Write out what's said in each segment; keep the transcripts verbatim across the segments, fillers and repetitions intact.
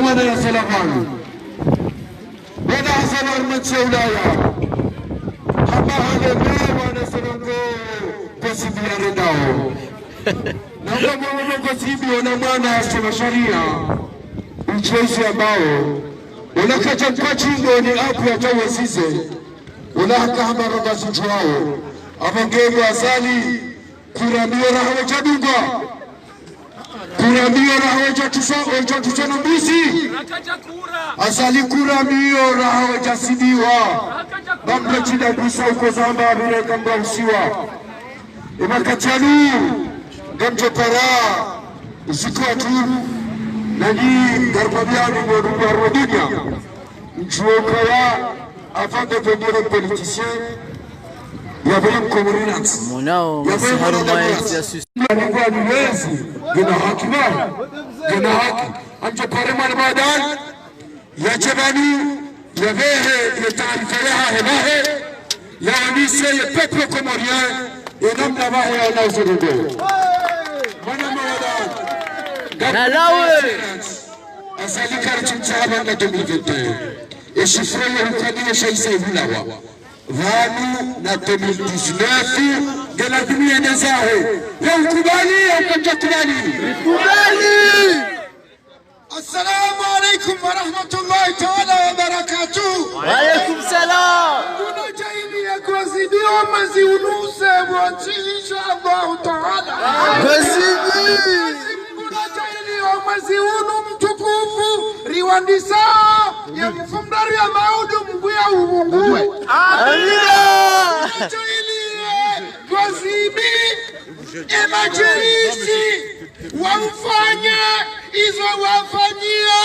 Bwana ya Selamani. Bwana Hassan Armand Ulaya. Hamba hale mewa na Selango Kosibi ya rendao. Na kwa mwana Kosibi ona mwana asoma sharia. Mchezo ambao. Ona kaja mkachindo ni apu ya tawa zize. Ona haka hamba raba zijuao. Aba ngemo Azali. Kura mbiyo raha wajadunga. Kura mbiyo raha wajatusa, wajatusa na mbuzi. Azali kura mbiyo raha wajasidiwa. Bamba chida bisa uko zamba abire kamba usiwa. Emakati yanu, ngamdjo para, usiku wa turu, nanyi, ngaripabiyani, mwa dunia. Mdjuwe ukaya, avant de devenir un politicien, il y avait une communauté. Monao, il y avait une masiharu maitsi ya susi. Alikuwa ni wezi, ngena haki bana. Ngena haki. Amdjo pare mwana badan, ya djebani, ya vehe, ya taarifa yahahe bahe, ya wanise, ya peuple comorien, ya namna bahe ya nauzurungu. Mwana badan. Na lawe. Azali kari tsimtsaha na deux mille vingt et un. E chiffre yo hukadi ya shaisa ihulawa. Pvanu na deux mille dix-neuf, ngela dunia ndezahe. Ya ukubali, ya ukadja kubali. Kubali! Assalamu alaikum wa rahmatullahi ta'ala wa barakatuh. Wa alaikum salam. Kuna jaili ya kwa zidiwa mazi unuse wa tsi, insha Allahu ta'ala. Kwa zidiwa. Mngu na jaili ya mwezi unu mtukufu, riwandisa ya mfumdari ya maudu Mngu ya ubunguwe. Amina. Mngu na jaili ya kwa zidiwa, e madjilisi, waufanya izo wafanyia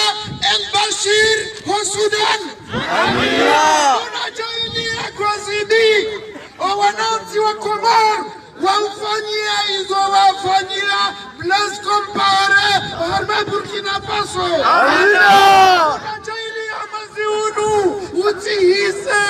El Bashir ho Sudan. Amina. Mngu na jaili ya kwa zidiwa, o wanantsi wa Komori, waufanyia izo wafanyia Blaise Compaoré harumwa Burkina Faso. Amina. Mngu na jaili ya mwezi unu utsihise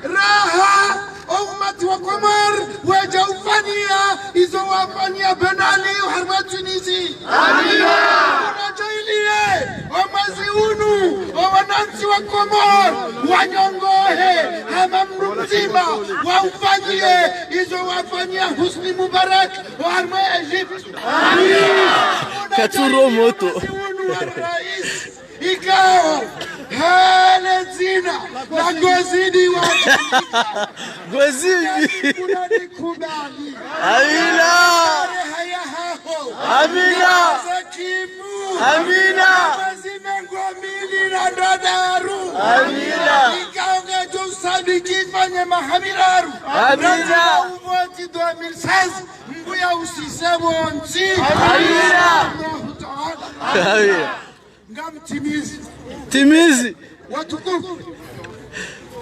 raha o umati wa Komori, wadja ufanyia izo wafanyia Ben Ali harumwa Tunisie. Amina. Mngu na jaili ya mwezi unu, o wanantsi wa Komori, wanyongohe, hama mdru mdzima, waufanyie izo wafanyia Hosni Moubarak, harumwa Egypte. Amina. Katsuro moto. Mngu na jaili ya mwezi unu wa rais, ikao, hale dzina, la Gozidi wa Gozidi. Kuna nikubali. Amina. Haya haho. Amina. Zakimu. Amina. Mwezi mengo mili na ndraru. Amina. Ikao ngejo usadiki fanye maha miraru. Amina. Rangu uvoti deux mille seize, Mngu ya usise wontsi. Amina. Allahu Ta'ala. Amina. Ngamtimizi. Timizi. Watukufu.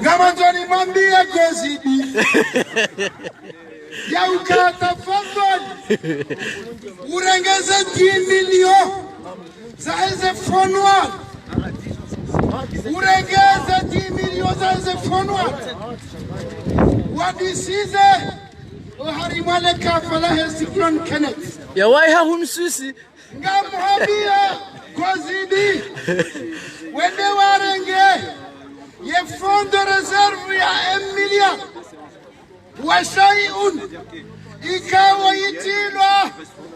Ngamwandzo nimwambie Gozidi. Ya uka tafadhali. Urengeze dix millions za eze fonds noirs. Urengeze dix millions za eze fonds noirs. Wadisize oharumwa le kafa lahe cyclone Kenneth. Ya waiha hunu Swisi. Ngamhambia Gozidi, wende warenge ye fonds de réserve ya un milliard. Wa shay'un, ikao yitilwa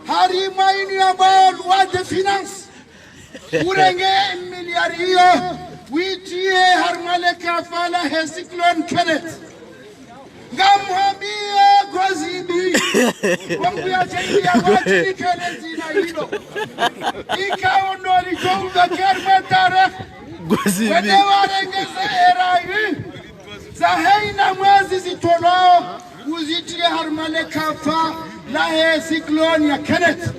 harumwa inu yambwao loi de finances. Urenge un milliard iyo, witie harumwa le kafa lahe cyclone Kenneth. Ngamhambia Gozidi. Wangu ya jaili ya wajini kele dzina hilo. Ikao ndo lijonga kerme tarehe. Gozidi. Wende warengeze erayi. Za haina mwezi zitolwao, uzitie harumwa le kafa lahe cyclone ya Kenneth.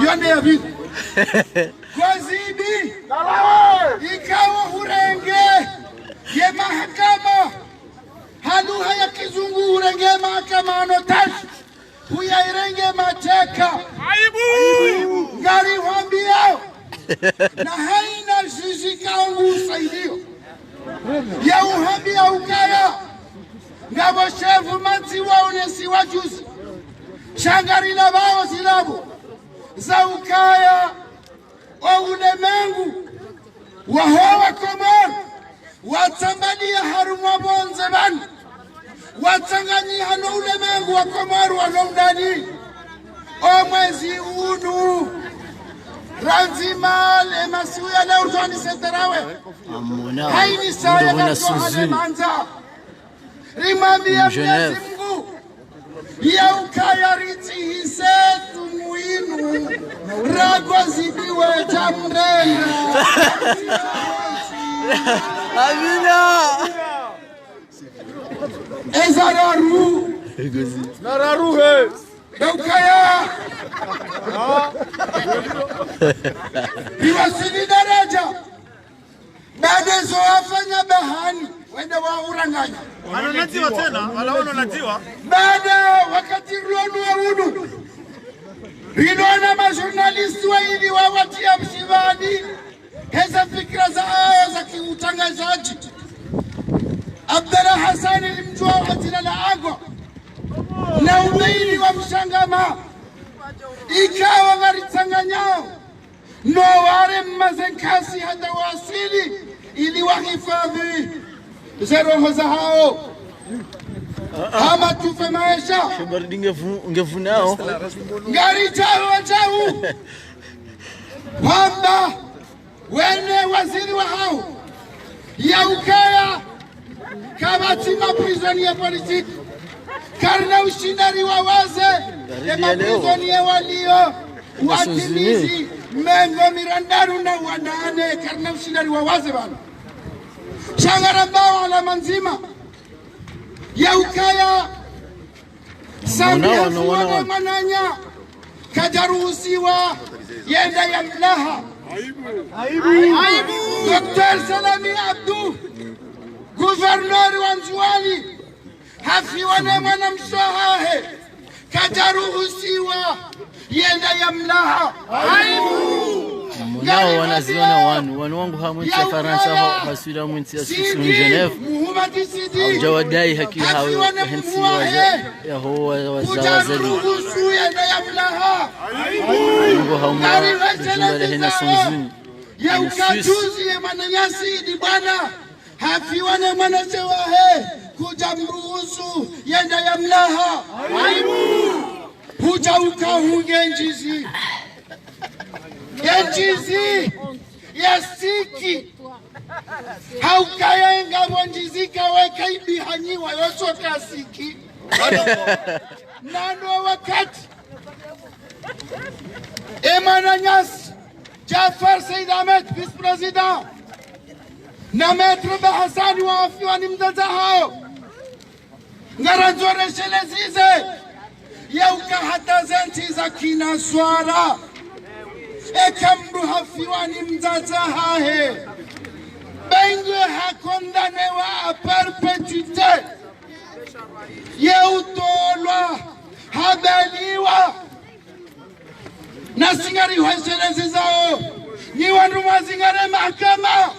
Yonde ya pvili. Gozidi. Ikao urenge ye mahakama. Ha lugha ya kizungu urenge mahakama en otage. Huya irenge mateka. Aibu! Ngarihwambiao. Na haina juge ikao ngu usaidio. Ya uhambia ukaya. Ngapvo shefu matsi waonesiwa juzi. Sha ngarilapvao zilapvo. Za ukaya. O ulemengu waho wa Komori, watsambaliya harumwa pvondze pvanu, watsanganyiha no ulemengu wa Komori walo undani. O mwezi unu, randzi male masiku ya leo, urdjwani setarawe. Amona. Haini saya ngamdjo hale mandza. Rimwambiya Mwenyezi Mungu, ya ukaya ritsihise tumu inu, ragozibiwe tamrenda. Amina. Eza raru. Na raru he. Ya ukaya riwasili daraja. Baada zo wafanya bahani, wende wa uranganya. Wanonadziwa tsena, wala wanonadziwa. Baada wakati rilo nuwa unu, rilo na majournaliste wayili wawatiya msivani, heze fikira zawo za kiutrangazadji. Abdallah Hassani limdjuwa ha dzina la Agwa, na umeili wa Mshangama, ikawo ngaritsanganyao no ware mmaze nkasi hata wasili ili wahifadhi ze roho zahawo. Hama tufe maesha. Shobari di ngevu-, ngevunao. Ngaridjao djao. Hamba wene waziri wahawo, ya ukaya kapvatsi ma prisonniers politiques. Karina ushinda riwawaze, e ma prisonniers waliyo, watimizi mengo mirandaru na wanane, karina ushinda riwawaze pvanu. Sha ngarambao alama ndzima, ya ukaya Sambi Hafiwane mwananya, kadjaruhusiwa yende yamlaha. Docteur Salami Abdou, gouverneur wa Ndzuwani, Hafiwane mwanamshe wahahe, kadjaruhusiwa yende yamlaha. Munao wanazioni wanu, wanu wangu ha mwintsi ya Farantsa, ha, ha Swidi, ha mwintsi ya Suisse, ni Genève. Haudja wadai haki hawe, hentsi waze, yaho wa, wa, za wazali. Mungu haumwa, jumba la hena Nations Unies. Ni Suisse. Hafiwane mwanamshe wahe, kudjamruhusu yende yamlaha. Hudja uka hunge ndjizi. Ye ndjizi ya siki. Haukaya ngapvo ndjizi kawe kaibi hanyiwa yotsoka siki. Nano wakati e mwananyasi Djaffar Said Ahmed, vice-président, na Maître Bahassani wa Hafiwane mdzadze hawo. Ngarandzo resheleze ze, yauka hata ze ntsi za kinaswara, eka mndru Hafiwane mdzadze hahe, bengwe hakondanewa à perpétuité, ye utolwa, habaliwa. Nasi ngari hwesheleze zawo, nyi wandru mwazingare mahakama,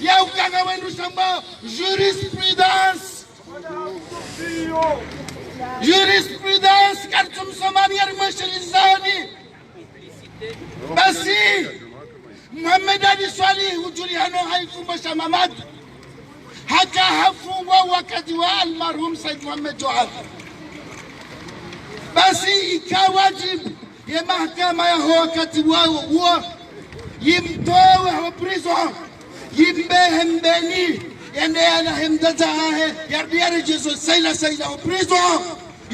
yauka ngwendo shamba jurisprudence. Jurisprudence, karitsumsomani, ngari mweshelezani. Basi, Mohamed Ali Soilihi, udjulihana ha ifumbo sha Mamadu, haka hafungwa wakati wa almarhum Said Mohamed Djohar. Basi ika wadjibu ye mahakama yaho wakati wawo uwo, yimtowe ho prison, yimbehe Mbeni, yende yalahe mdzadze hahe, yarudi yaredjeze Saila Saila ho prison.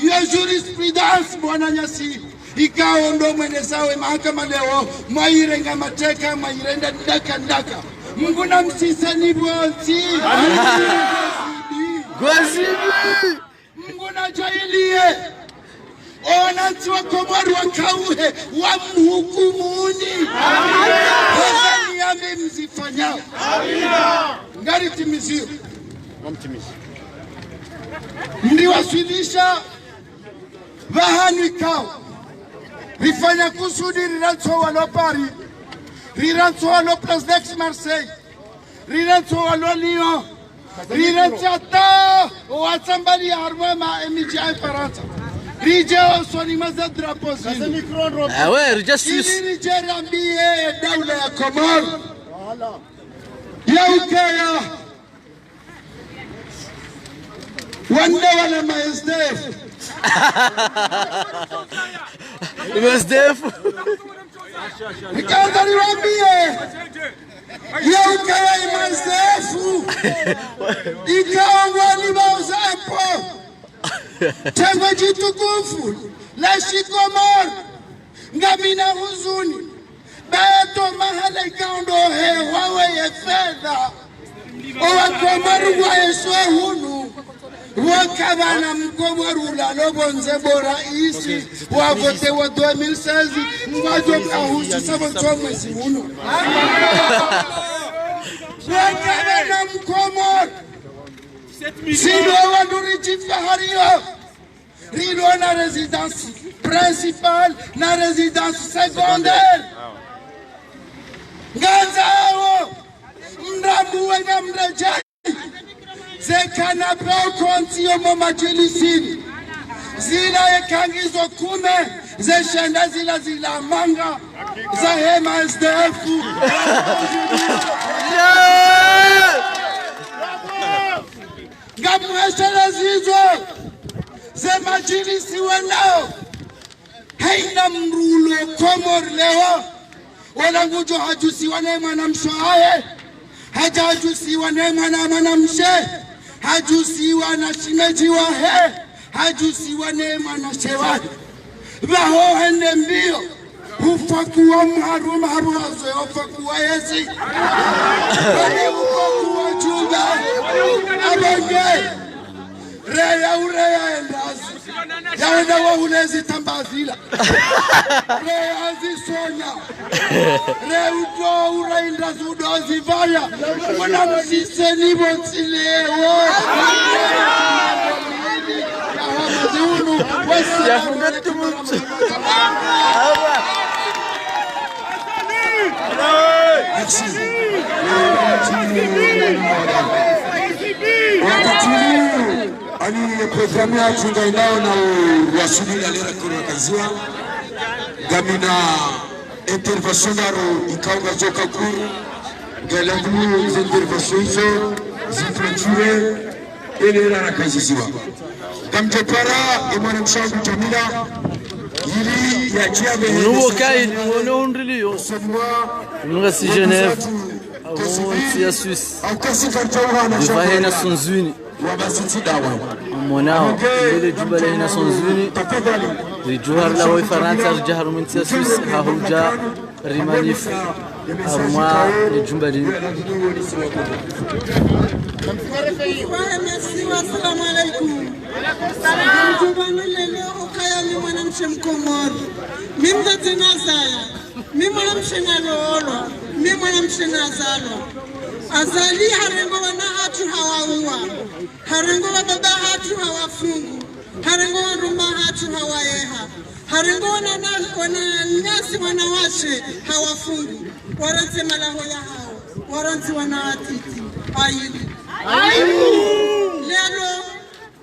Yo jurisprudence, mwananyasi, ikao ndo mwenesa we mahakama leo, mwayirenga mateka, mwayirenda ndaka ndaka. Mungu namsiseni pvontsi. Amina. Gozibi. Mungu nadjaanliye wanantsi wa Komori wakauhe, wamhukumuni. Amina. Hozani yambi mzifanyao. Amina. Ngari timiziyo. Ngamtimizi. Mriwaswilisha pvahanu ikao rifanya kusudi, rirantsi walo Paris, rirantsi walo Place d'Aix-Marseille, rirantsi walo Lyon, rirantsi hata watsambaliya harumwa emidji ya Farantsa. Ridje usoni mwa ze drapeau zinu. Ah ouais, ridje Suisse. Ili ridje rambiye daula ya Komori. Ya ukaya. Wande wana ma S D F. Ma S D F. Nikandza niwambiye. Ya ukaya ma S D F. Ikao ngwani ba uzapo. Tengwe djitukufu la shikomori, ngamina huzuni, bato mahala ikao ndo hehwa weye fedha. Owa Komori ngwaeswe hunu, wakabana mkomori ulalo pvondze bo raisi, wavote wa deux mille seize, ngwadjo kahusu sabo tso mwezi hunu. Wakabana mkomori, sino wandru ridjifahariyo. Rilo na résidence principale na résidence secondaire. Ngandzao mrambuwe na mredjeyi ze canapé okonti yo mo madjilisini. Zila yeka ngizo kume, ze shenda zila zila manga, za hema S D F. Ngamwesheleza izo ze madjilisi wanao. Haina mdru ulo Komori leo, wala ngudjo hadjusiwa ne mwanamshe wahe, hadja hadjusiwa ne mwana mwanamshe, hadjusiwa na shimedji wahe, hadjusiwa ne mwanashe wahe. Pvaho hende mbio, hufakuwa mharuma, hapvo wazo ya hufakuwa yezi. Wale hufakuwa djumba, abonge. Reya ureya endazi. Ya wenda wa hulezi tambazila. Reya zisonya. Re uto ura indazi udo zivaya. Mwana msise ni botsile wo. Ya hama ziunu. Wassalamu alaikum warahmatullahi wabarakatuh. Merci. Wakati huu, ani ye programme yahatru ngainao na urasuli la lera koro kaziwa. Ngamina intervention ndraru ikao ngazidjo ka kuru. Ngela ngu ze intervention izo ziclôturé. Ele rara kaziziwa. Ngamdjo para ye mwanamshe wangu Jamila, ili yadje yapve nuwo kayi, nuwo ne undriliyo. Nunga si Genève, aho ntsi ya Suisse. Au kasi kartsa uhana. Djumba la Nations Unies. Wa basi tsi dawa. Mwanao, mbele djumba la Nations Unies. Tafadhali. Ridjuha rilawa Farantsa, ridja harumwa ntsi ya Suisse, hahudja. Rimanif, harumwa le djumba linu. Wa masiwa, assalamu alaikum. Djumba linu leo ukaya mi mwanamshe Mkomori. Mi mdzadze nazaya. Mi mwanamshe naloolwa. Mi mwanamshe nazalwa. Azali harenga wana hatru hawauwa. Harenga wababa hatru hawafungu. Harenga wandru hatru hawayeha. Harenga wana, wananyasi wanawashe hawafungu. Warantsi malaho yahao. Warantsi wana watiti. Aibu. Aibu. Leo,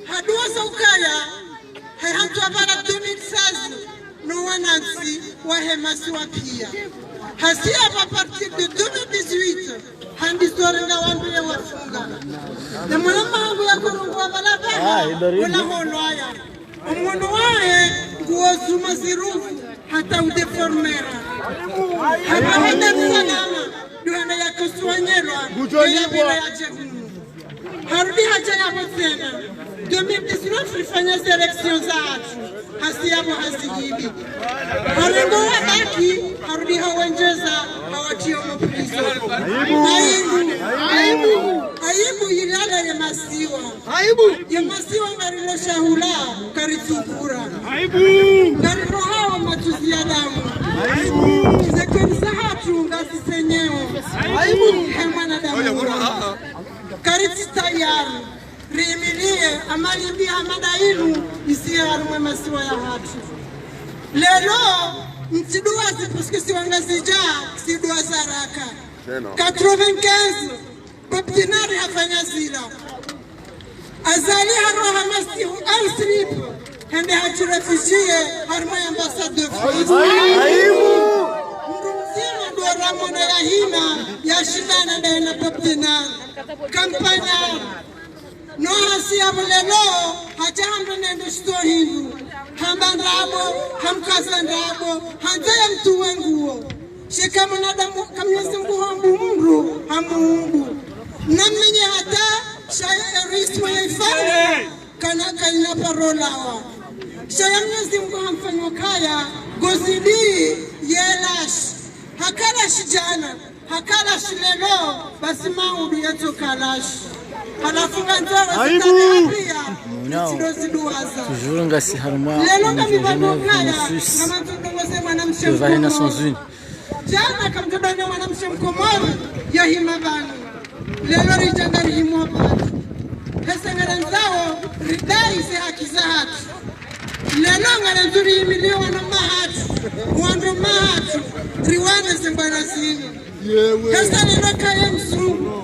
haduwa za ukaya, hayi hantru apvara deux mille seize, no wanantsi wahe masiwa piya. Hasi apvo à partir de deux mille dix-huit, handi sore ngawambiye wafunga. Ne mwana mahangu ya korongo wa balabala, wala holwaya. Omwono wahe nguwo zuma zirufu hata udéformera. Hata hata salama, duhana ya koswanyelwa, ya bila ya djehunu. Harudi hadja yapvo tsena. Deux mille dix-neuf rifanya ze élections zahatru. Hasi yapvo hazihibi. Harenga wabaki, harudi hawendjeza, hawatiya omo prison. Aibu. Aibu. Aibu ilala ye masiwa. Aibu. Ye masiwa ngarilo shahula, karitsukura. Aibu. Ngarilo hawa matsozi ya damu. Aibu. Ze koni zahatru ngazisenyeo. Aibu. He mwanadamu. Karitsi tayari, rihimiliye, amani mbi hamada inu, isiye harumwa ye masiwa yahatru. Leo, ntsi duwazi, parce que siwa Ngazidja, si duwaza haraka. Quatre-vingt-quinze, Bob Denard hafanya zila. Azali haroha masihu, al slip. Hende hajiréfugié harimwa ye ambassade de France. Mndru mdzima ndo ramwona yahima yashindana ndaye na Bob Denard. Kampanya. No hasi yapvo leo, hadja hamba nende shitso hindru. Hamba ndrabo, hamkaza ndrabo, handza yamtuwe nguo. Sha eka mwanadamu, eka Mwenyezi Mungu haumbu mndru, hamuumbu. Nammenye hata, sha ye risque ya ifanya, kana, kaina paro lawa. Sha ye Mwenyezi Mungu hamfanya ukaya, ngozidi, ye lashi. Haka lashi djana, haka lashi leo, basi maudu yatsoka lashi. Halafu ngandzo wazitale pia, tsindo ziduwaza. Toujours ngasi harimwa leo, ngami pvanu ukaya, Suisse, ngami ndrongoze mwanamshe mkomori. Djana kamdjodana mwanamshe mkomori, yahima pvanu. Leo ridja ngarihimwa pvanu. Hesa ngarandzao, ridai ze haki zahatru. Leo ngarandzo rihimiliye wananya hatru, wandru mahatru, riwane ze mbwana zinu. Hesa leo kaye mzungu,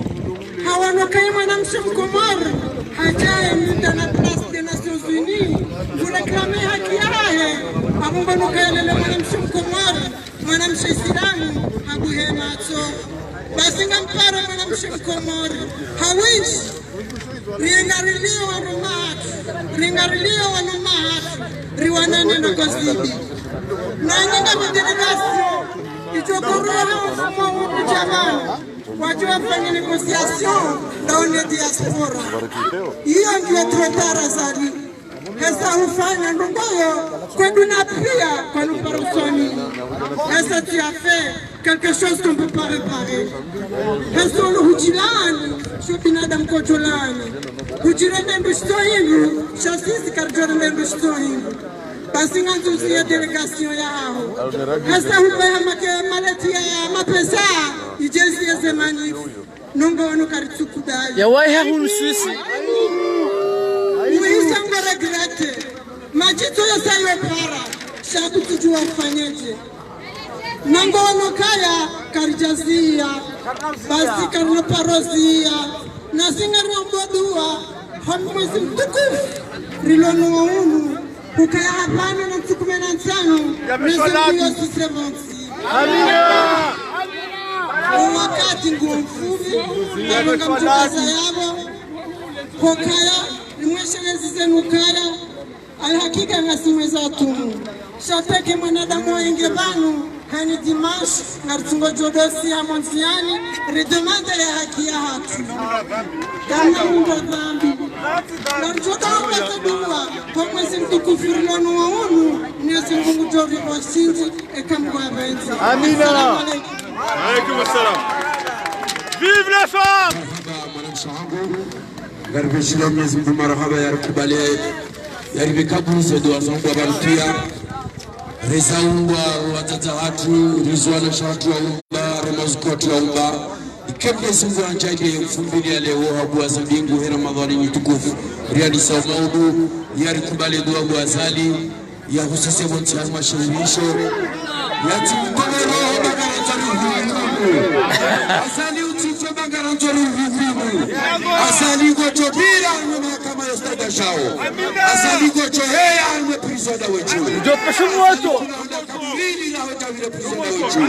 hawono kaye mwanamshe mkomori, hadja ye mndru na Place des Nations Unies, kuréclamer haki yahahe, apvo mbono kaye leo mwanamshe mkomori, mwanamshe Isilamu, habuhe matso. Basi ngamparo mwanamshe mkomori, hawindji, ringariliye wananya hatru, ringariliye wananya hatru, riwanane na ngozidi. Na nyinga mi délégation, idjo koroha mfumo unu djamani, wadjo wafanye négociation, na wone diaspora. Iyo ngiyo trop tard Azali. Hesa hufanya ndrongo yo, kwedu na pia, kwanu paro usoni. Hesa tu as fait quelque chose qu'on peut pas réparer. Hesa unu hudjilaani, sho binadamu kodjolaani. Hudjirende mbushito hindru, sha sisi karidjorende mbushito hindru. Basi ngandzo usiye délégation yaho. Hesa hupeha make maleti ya mapesa, idje isiye ze manif. Nongo wanu karitsukubali. Yawahi hunu Suisse. Muhisa ngo regretter. Madjitso yasa yo para. Sha kutsudjuwa ufanyedje. Nongo wanu kaya karidjaziya. Basi karino paro ziya. Nasi ngarombo dua. Hamu mwezi mtukufu. Rilonuwa unu. Hukaya hapvanu na ntsiku kume na ntsanu, Mwenyezi Mungu yasise pvontsi. Amina. Owakati nguwo mfupvi, nalonga mtukaza yapvo, hukaya, nimweshelezi zenu kaya, alhakika ngasi mweza tumu. Sha pveke mwanadamu wa inge pvanu, hani dimanche, ngaritsungo djodosi ya monziani, ridemande ye haki yahatru. Kana undro dhambi. Ngaridjo dua, kwa mwezi mtukufu rilonuwa unu, Mwenyezi Mungu djo ripva ushindzi, eka Mungu yapvendza. Amina. Assalamu alaikum. Alaikum salam. Vive les femmes! Marahaba, mwanamshe wangu. Ngaripveshilao Mwenyezi Mungu marahaba, yarikubali, yaripve kabuli ze dua zangu apvanu pia. Reza ungwa wadzadze hatru, rizo wanashe hatru waumba, remazuku hatru waumba. Ike Mwenyezi Mungu yandjaaliye mfumbili ya leo, habuwa za mbingu, he Ramadhani ntukufu. Rialisa maudu, yarikubali dua bu Azali, yahusise pvontsi ya mashahirisho. Yatsi mtole roho, ba ngarandzo rihukumu. Azali utsife, ba ngarandzo rihukumu. Azali ngodjo pvira harumwa mahakama ya Stade Jean. Azali ngodjo heya harumwa prison ya Wetshi. Ndio pasha moto. Kaburini la hotawira prison ya Wetshi.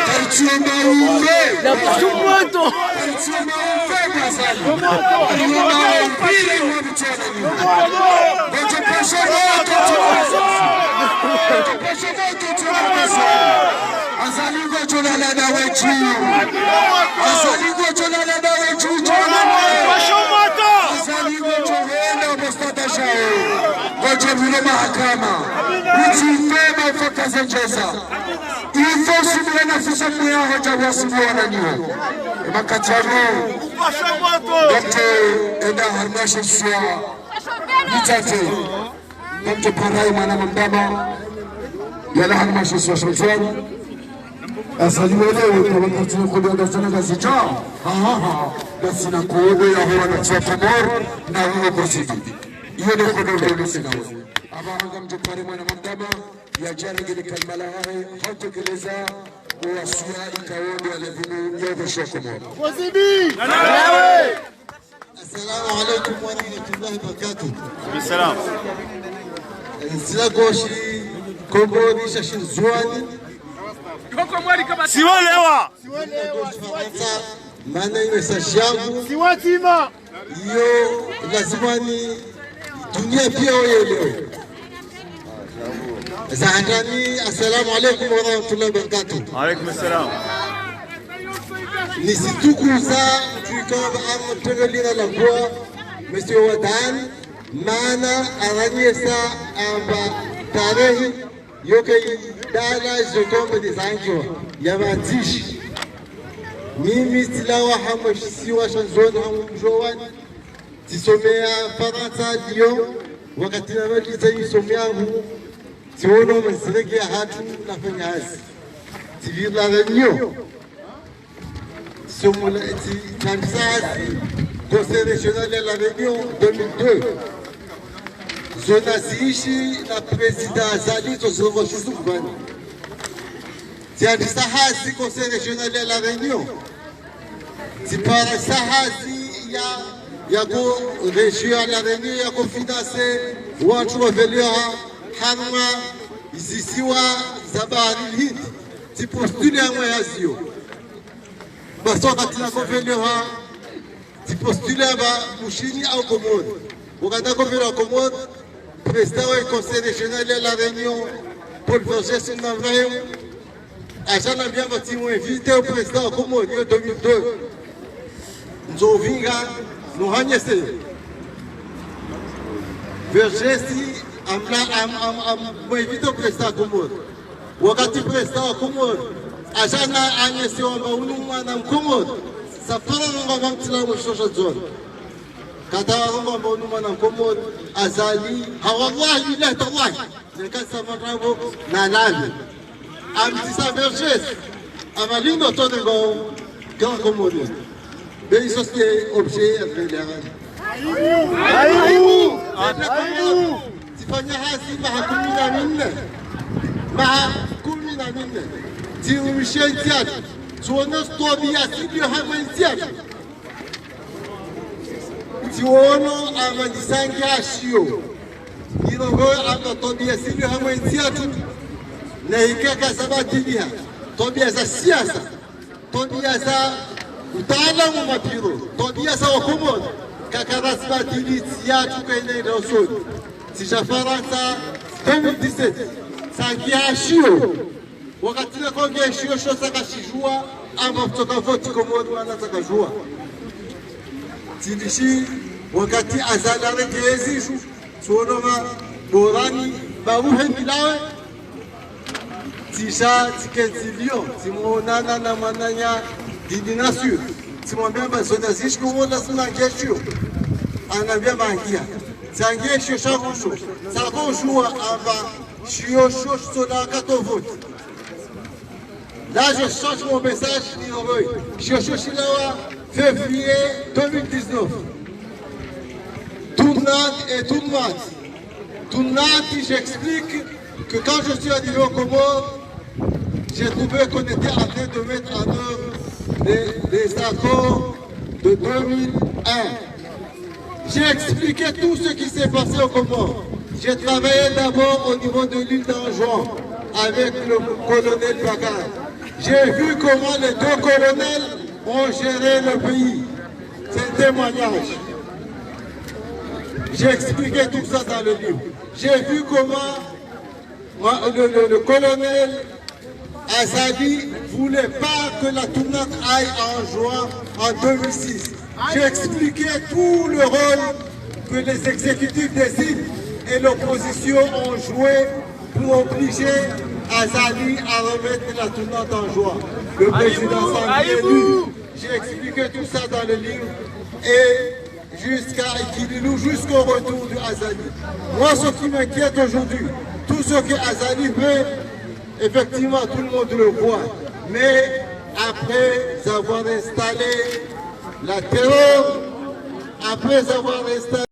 Karitsiomba umbe. Ndio pasha moto. Karitsiomba umbe kwa Azali. Karitsiomba umbe kwa Azali. Ngodjo pasha moto. Ngodjo pasha moto. Azali ngodjo lala na Wetshi. Azali ngodjo lala na Wetshi. Azali ngodjo henda ho Stade Jean. Ngodjo pvira mahakama. Utsife ba ufakaze ndjeza. Ifo usubuhe na fisa mwe yaho dja wasubuhe wananyaho. Emakati yanu. Ngamdjo enda harumwa she isiwa. Nitsatse. Ngamdjo para ye mwana Mamdama, yalawa harumwa she isiwa sha Ndzuwani. Azali welewe, kwa wakati ne kodo ya Ndzuwani ngazidja. Ha, ha, ha. Ngasina kodo ya huwa na tsiwa Komori, na huwa Kosidi. Iyo ne kodo ya Ndzuwani sina we. Apvaha ngamdjo para ye mwana Mamdama, yadje yarenge le kalima lahahe, ha utekeleza, owasiya ikao ndo ya ladhimu, ya upvesha Komori. Kosidi! Assalamu alaikum warahmatullahi wabarakatuh. Salam. Nzila goshi Komori sha Shindzuani. Siwalewa. Nzila goshi Farantsa, mana iwe sa shangu. Siwatima. Iyo lazima ni dunia pia oyelewe. Zahandani, assalamu alaikum warahmatullahi wabarakatuh. Alaikum salam. Nisitukuza mtwikamba amtengeliha la kwa Monsieur Wadane, mana aranyesa amba tarehi yoke idala zokombe de zangiwa ya vandzishi. Mimi tsilawa hamwe shisiwa sha Ndzuani hamwe mdji wa Ndzuani. Tsisomea Farantsa Lyon, wakati namaliza isomo yangu, tsiwono mazirege ya hatru nafanya hazi. Tsivira La Réunion. Tsisomo la, tsi, tsandisa hazi Conseil Régional ya La Réunion deux mille deux. Zona ziishi na Président Azali, tso zilongo shisu kubani. Tsiandisa hazi Conseil Régional ya La Réunion. Tsiparisa hazi ya, yako région ya La Réunion yako financer wantru waveleha harumwa zisiwa za Bahari Hindi. Tsipostule hamwe hazi yo. Basi wakati nako veleha, tsipostule amba Bushini au Komori. Wakati nako veleha Komori, président wa Conseil Régional ya La Réunion, Paul Vergès Navraim, ashanambia amba tsimwinvite o président wa Komori, yo deux mille deux. Ndzovinga, no hanyese. Vergès amla, am, am, am, mwinvite o président wa Komori. Wakati président wa Komori, ashana anyese wamba unu mwana Mkomori, safara nonga mamtila mwisho sha Ndzuani. Kata warongo amba unu mwana Mkomori, Azali, ha wallahi billahi tallahi, ne kasa matambo na lali. Amtisa Vergès, amalindo tone ngo, grand Comorien. Ben, ça, c'est objet révélable. Aïe. Aïe. Tsifanya hazi maha kumi na minne. Maha kumi na minne. Tsiumishe ntsi yatru. Tsiwono twabiya zilio hamwe ntsi yatru. Tsiwono amba nisangiha shiyo. Nilongo amba twabiya zilio hamwe ntsi yatru. Na ikaka zabadiliha. Twabiya za siasa. Twabiya za utaalamu mapiro, twabiya za Wakomori, kakara zibadili ntsi yatru kayina enda usoni. Tsisha Farantsa deux mille dix-sept, sangiha shiyo. Wakati nako nge shiyo sho tsaka shijua, amba kutsoka voti Komori mana tsaka jua. Tsilishi, wakati Azali arenge ezishu, tsono ma borani, babu hendilawe, tsisha, tsikentsi Lyon, tsimwonana na mwananya Didi Nassur. Tsimwambia amba zona zishi kuwona zina ngeshiyo. Anambia mangia. Tsangeshiyo sha mwisho. Tsako jua amba shiyo sho sona kato voti. Là, je change mon message, Niroi. Je suis là, février deux mille dix-neuf. Tournante et tournante. Tournante, j'explique que quand je suis arrivé aux Comores, j'ai trouvé qu'on était en train de mettre en œuvre les, les accords de deux mille un. J'ai expliqué tout ce qui s'est passé aux Comores. J'ai travaillé d'abord au niveau de l'île d'Anjouan avec le colonel Pacar. J'ai vu comment les deux colonels ont géré le pays. C'est un témoignage. J'ai expliqué tout ça dans le livre. J'ai vu comment moi, le, le, le colonel Azali voulait pas que la tournante aille à Anjouan en deux mille six. J'ai expliqué tout le rôle que les exécutifs des îles et l'opposition ont joué pour obliger Azali à remettre la tournante à Anjouan. Le président Azali est élu. J'ai expliqué tout ça dans le livre et jusqu'à Ikililou, jusqu'au retour du Azali. Moi, ce qui m'inquiète aujourd'hui, tout ce que Azali veut, effectivement, tout le monde le voit. Mais après avoir installé la terreur, après avoir installé